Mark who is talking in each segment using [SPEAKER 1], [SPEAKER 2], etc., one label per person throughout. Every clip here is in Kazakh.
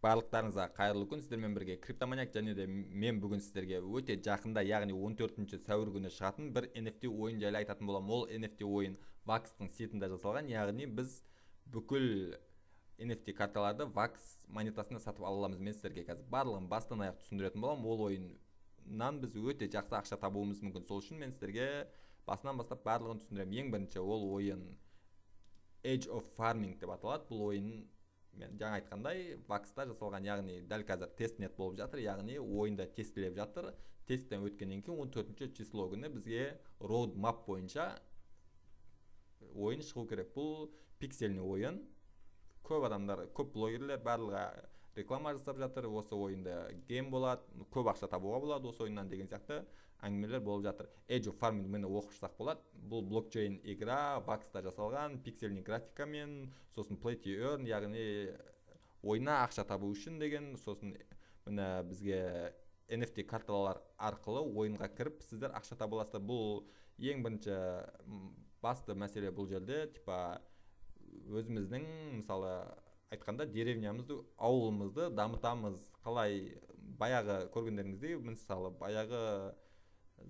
[SPEAKER 1] Барлықтарыңызға қайырлы күн. Сіздермен бірге Криптоманиак, және де мен бүгін сіздерге өте жақында, яғни 14 сәуір күні шығатын бір NFT ойын жайлы айтатын боламын. Ол NFT ойын WAX-тың сетінде жасалған, яғни біз бүкіл NFT карталарды WAX монетасына сатып ала аламыз. Мен сіздерге қазір барлығын бастан аяқ түсіндіретін боламын. Ол ойыннан біз өте жақсы ақша табуымыз мүмкін. Сол үшін мен сіздерге басынан бастап барлығын түсіндіремін. Ең бірінші ол ойын Age of Farming деп аталады. Бұл ойын мен жаңа айтқандай WAX-та жасалған, яғни дәл қазір тестнет болып жатыр, яғни ойында тестілеп жатыр. Тесттен өткеннен кейін 14 число күні бізге roadmap бойынша ойын шығу керек. Бұл пиксельный ойын. Көп адамдар, көп блогерлер барлығы реклама жасап жатыр. Осы ойында гейм болады, көп ақша табуға болады осы ойыннан деген сияқты әңгімелер болып жатыр. Age of Farming міне оқып шықсақ болады. Бұл блокчейн игра, WAX-та жасалған, пиксельный графикамен, сосын play to earn, яғни ойна ақша табу үшін деген. Сосын міне бізге NFT карталар арқылы ойынға кіріп сіздер ақша таба аласыздар. Бұл ең бірінші басты мәселе бұл жерде, типа өзіміздің, мысалы айтқанда, деревнямызды, ауылымызды дамытамыз. Қалай баяғы көргендеріңіздей, мысалы баяғы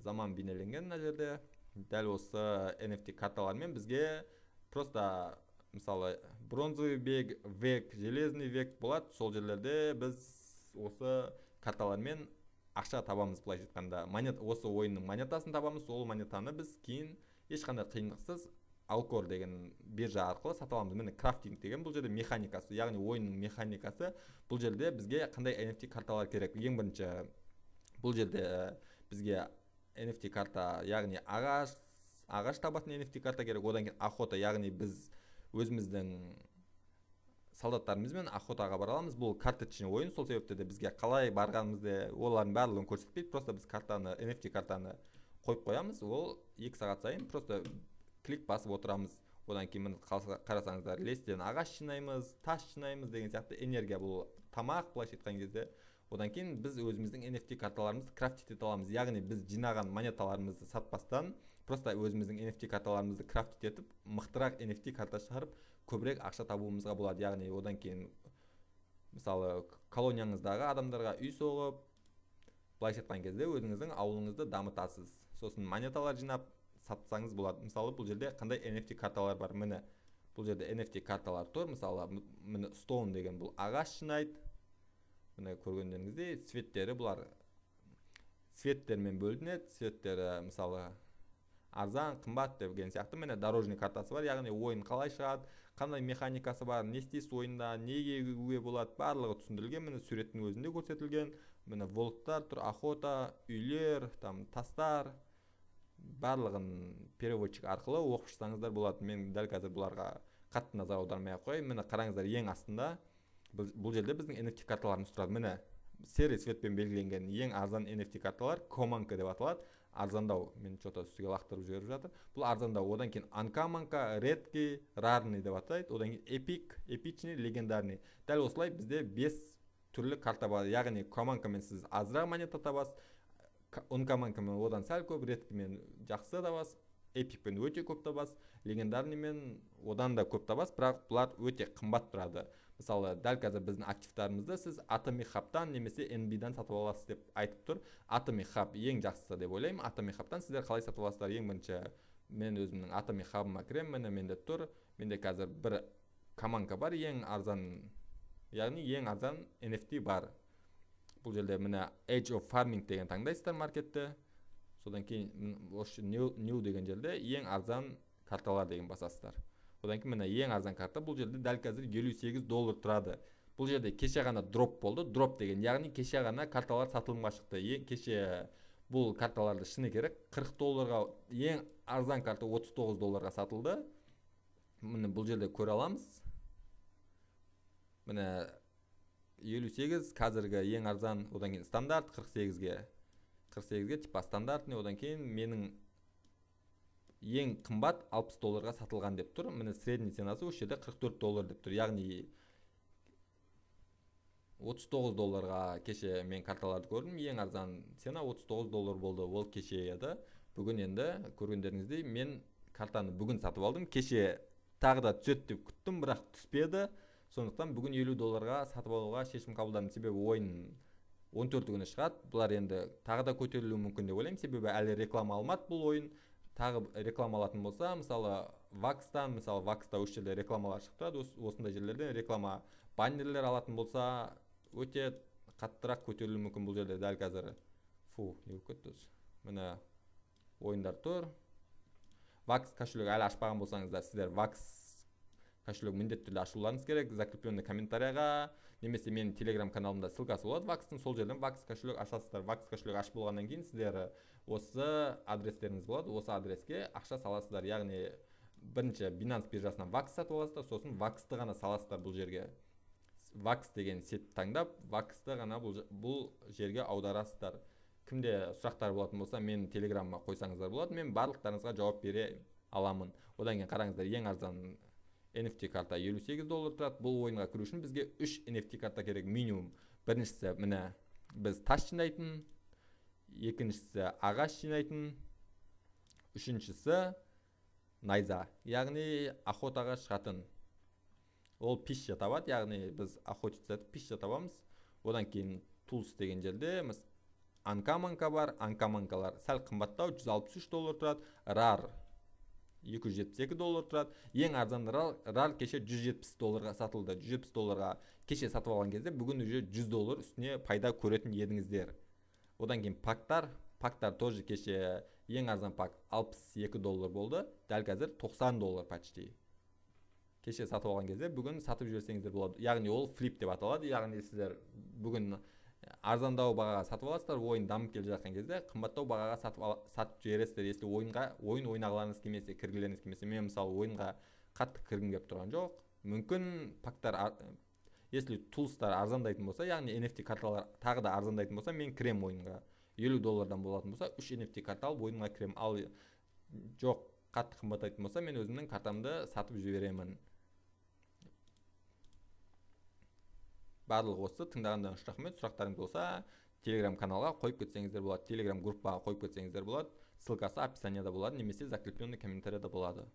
[SPEAKER 1] заман бейнеленген мына жерде. Дәл осы NFT карталармен бізге просто, мысалы, бронзовый век, железный век болады. Сол жерлерде біз осы карталармен ақша табамыз, былайша айтқанда монет, осы ойынның монетасын табамыз. Сол монетаны біз кейін ешқандай қиындықсыз Алкор деген биржа арқылы сата аламыз. Міне, крафтинг деген бұл жерде механикасы, яғни ойынның механикасы. Бұл жерде бізге қандай NFT карталар керек? Ең бірінші бұл жерде бізге NFT карта, яғни ағаш табатын NFT карта керек. Одан кейін охота, яғни біз өзіміздің солдаттарымызбен охотаға бара аламыз. Бұл карточный ойын, сол себепті де бізге қалай барғанымызды, олардың барлығын көрсетпейді. Просто біз картаны, NFT картаны қойып қоямыз, ол 2 сағат сайын просто клик басып отырамыз. Одан кейін міне қарасаңыздар, лестен ағаш жинаймыз, тас жинаймыз деген сияқты. Энергия бұл тамақ, былайша айтқан кезде. Одан кейін біз өзіміздің NFT карталарымызды крафтить ете аламыз, яғни біз жинаған монеталарымызды сатпастан, просто өзіміздің NFT карталарымызды крафтить етіп, мықтырақ NFT карта шығарып, көбірек ақша табуымызға болады. Яғни одан кейін, мысалы, колонияңыздағы адамдарға үй соғып, былайша айтқан кезде, өзіңіздің ауылыңызды дамытасыз. Сосын монеталар жинап сатсаңыз болады. Мысалы, бұл жерде қандай NFT карталар бар? Міне, бұл жерде NFT карталар тұр. Мысалы, міне, Stone деген бұл ағаш жинайды. Міне, көргендеріңіздей, цветтері, бұлар цветтермен бөлінеді. Цветтері, мысалы, арзан, қымбат деген сияқты. Міне, дорожный картасы бар, яғни ойын қалай шығады, қандай механикасы бар, не істейсіз ойында, неге егуге болады, барлығы түсіндірілген. Міне, суреттің өзінде көрсетілген. Міне, волктар тұр, охота, үйлер, там тастар, барлығын переводчик арқылы оқып шықсаңыздар болады. Мен дәл қазір бұларға қатты назар аудармай ақ қояйын. Міне, қараңыздар, ең астында бұл жерде біздің NFT карталарымыз тұрады. Міне, серый цветпен белгіленген ең арзан NFT карталар команка деп аталады. Арзандау, мен что-то үстіге лақтырып жіберіп жатыр. Бұл арзандау. Одан кейін анкаманка, редкий, рарный деп атайды. Одан кейін эпик, эпичный, легендарный. Дәл осылай бізде 5 түрлі карта бар. Яғни команкамен сіз азырақ монета табасыз, ункаманкамен одан сәл көп, редкиймен жақсы табасыз, эпикпен өте көп табасыз, легендарныймен одан да көп табасыз, бірақ бұлар өте қымбат тұрады. Мысалы, дәл қазір біздің активтарымызды сіз Atomic Hub'тан немесе NB-дан сатып аласыз деп айтып тұр. Atomic Hub ең жақсысы деп ойлаймын. Atomic Hub'тан сіздер қалай сатып аласыздар? Ең бірінші мен өзімнің Atomic Hub'ыма кіремін. Міне, менде тұр. Менде қазір бір команка бар, ең арзан, яғни ең арзан NFT бар. Бұл жерде міне Age of Farming деген таңдайсыздар маркетте. Содан кейін осы new деген жерде ең арзан карталар деген басасыздар. Одан кейін міне ең арзан карта бұл жерде дәл қазір 58 доллар тұрады. Бұл жерде кеше ғана дроп болды. Дроп деген, яғни кеше ғана карталар сатылымға шықты. Ең кеше бұл карталарды, шыны керек, 40 долларға, ең арзан карта 39 долларға сатылды. Міне, бұл жерде көре аламыз. Міне, 58 қазіргі ең арзан, одан кейін стандарт 48-ге. 48-ге типа стандартный, одан кейін менің ең қымбат 60 долларға сатылған деп тұр. Міне, средний ценасы осы жерде 44 доллар деп тұр. Яғни 39 долларға кеше мен карталарды көрдім. Ең арзан цена 39 доллар болды. Ол кеше еді. Бүгін енді көргендеріңіздей, мен картаны бүгін сатып алдым. Кеше тағы да түседі деп күттім, бірақ түспеді. Сондықтан бүгін 50 долларға сатып алуға шешім қабылдадым. Себебі ойын 14 күні шығады. Бұлар енді тағы да көтерілуі мүмкін деп ойлаймын. Себебі әлі реклама алмады бұл ойын. Тағы реклама алатын болса, мысалы Вакстан, мысалы Вакста осы жерде рекламалар шығып тұрады. Осындай жерлерден реклама баннерлер алатын болса, өте қаттырақ көтерілуі мүмкін бұл жерде дәл қазір. Фу, не болып кетті өзі? Міне ойындар тұр. Вакс кошелек әлі ашпаған болсаңыздар, сіздер Вакс кошелек міндетті түрде ашуларыңыз керек. Закрепленный комментарияға немесе менің телеграм каналымда ссылкасы болады Вакстың, сол жерден Вакс кошелек ашасыздар. Вакс кошелек ашып болғаннан кейін сіздер осы адрестеріңіз болады, осы адреске ақша саласыздар. Яғни бірінші Binance биржасынан Вакс сатып аласыздар, сосын Ваксты ғана саласыздар бұл жерге. Вакс деген сет таңдап, Ваксты ғана бұл жерге аударасыздар. Кімде сұрақтар болатын болса, менің телеграмыма қойсаңыздар болады, мен барлықтарыңызға жауап бере аламын. Одан кейін қараңыздар, ең арзан NFT карта 58 доллар тұрады. Бұл ойынға кіру үшін бізге 3 NFT карта керек минимум. Біріншісі міне біз тас жинайтын, екіншісі ағаш жинайтын, үшіншісі найза, яғни охотаға шығатын. Ол пища табады, яғни біз охотиться етіп пища табамыз. Одан кейін tools деген жерде анкаманка бар, анкаманкалар сәл қымбаттау, 163 доллар тұрады. Рар 272 доллар тұрады. Ең арзан рар кеше 170 долларға сатылды. 170 долларға кеше сатып алған кезде бүгін уже 100 доллар үстіне пайда көретін едіңіздер. Одан кейін пактар, пактар тоже кеше ең арзан пак 62 доллар болды. Дәл қазір 90 доллар почти. Кеше сатып алған кезде бүгін сатып жіберсеңіздер болады. Яғни ол флип деп аталады. Яғни сіздер бүгін арзандау бағаға сатып аласыздар, ойын дамып келе жатқан кезде қымбаттау бағаға сатып жібересіздер. Если ойын ойнағыларыңыз келмесе, кіргілеріңіз келмесе. Мен мысалы ойынға қатты кіргім келіп тұрған жоқ. Мүмкін пактар, если тулстар арзандайтын болса, яғни NFT карталар тағы да арзандайтын болса, мен кірем ойынға. 50 доллардан болатын болса, 3 NFT карта алып ойынға кірем. Ал жоқ, қатты қымбаттайтын болса, мен өзімнің картамды сатып жіберемін. Барлығы осы. Тыңдағандарыңыз үшін рахмет. Сұрақтарыңыз болса, Telegram каналға қойып кетсеңіздер болады, Telegram группаға қойып кетсеңіздер болады. Ссылкасы описанияда болады, немесе закрепленный комментарияда болады.